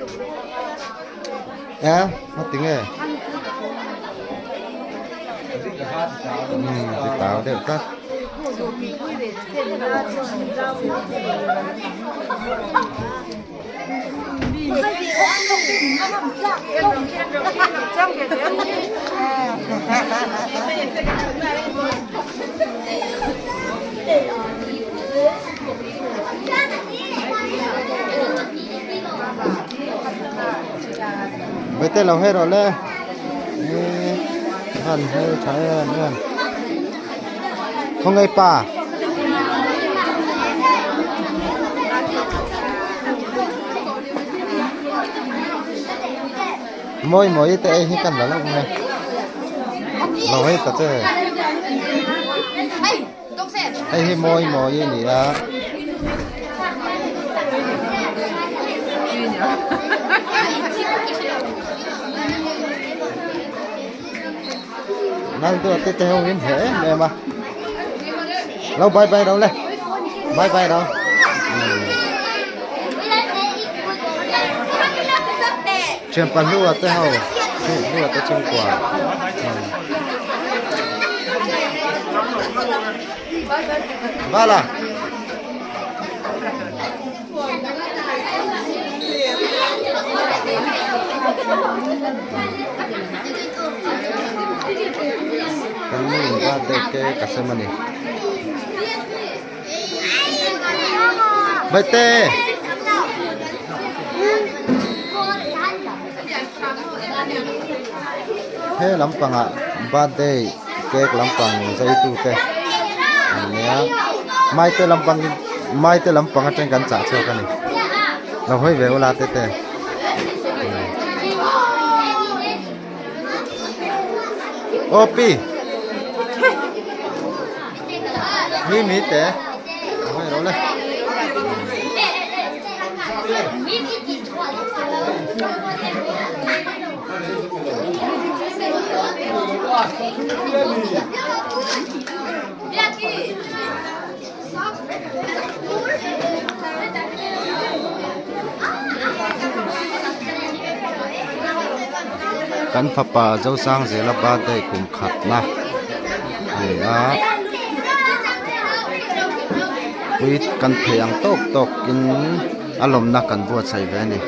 E a tinge umm ti tau deuh tlat. Mấy tên lâu hết rồi lê hàn hơi trái em em không ngay pa moi moi te hi kan la lo nge lo hei ta che hei hi moi moi a ni a nang tu te te ho in he em em a lo bye bye đâu le bye bye đâu thian pahlua te ho hlua te chhungkua vala Kan nu in birthday cake a sem a ni. Baite! He lampangah birthday cake lampang zaitu te an nia. Maite lampang maite lampang atang kan chah chhuak a ni. Lo hawi ve ula te te. Aw pi mi mi te hawi ro le. Kan fapa Zosangzela birthday kum khatna a ni a pui kan thei ang tawk tawk in a lawmna kan buatsaih ve a ni.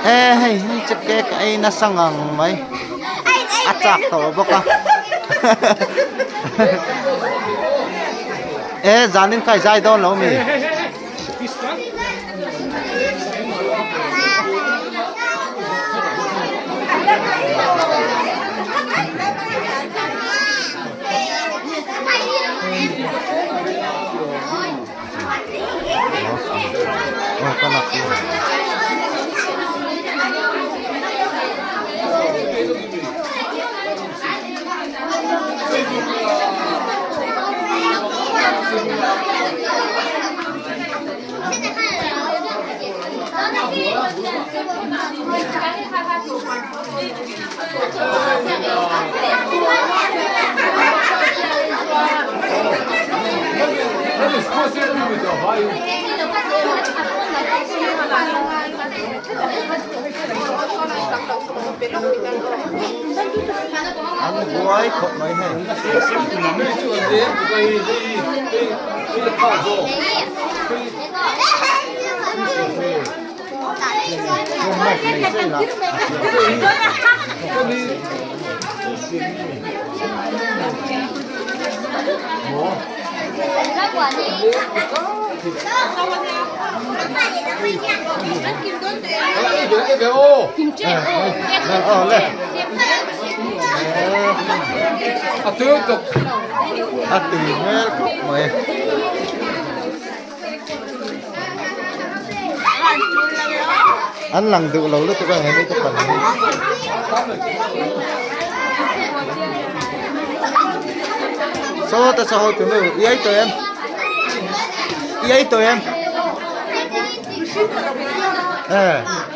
E hei hei chu cake a ei nasa ngang mai a chak tawh bawk a e zanin kha i zai dawn lo mi. An buai khawp mai hei. A tui hmel khawp mai. An lang duh lo lutuk a hemi te pan hi. Saw ta saw tu nu iai tawh em. I ei tawh em? Eh.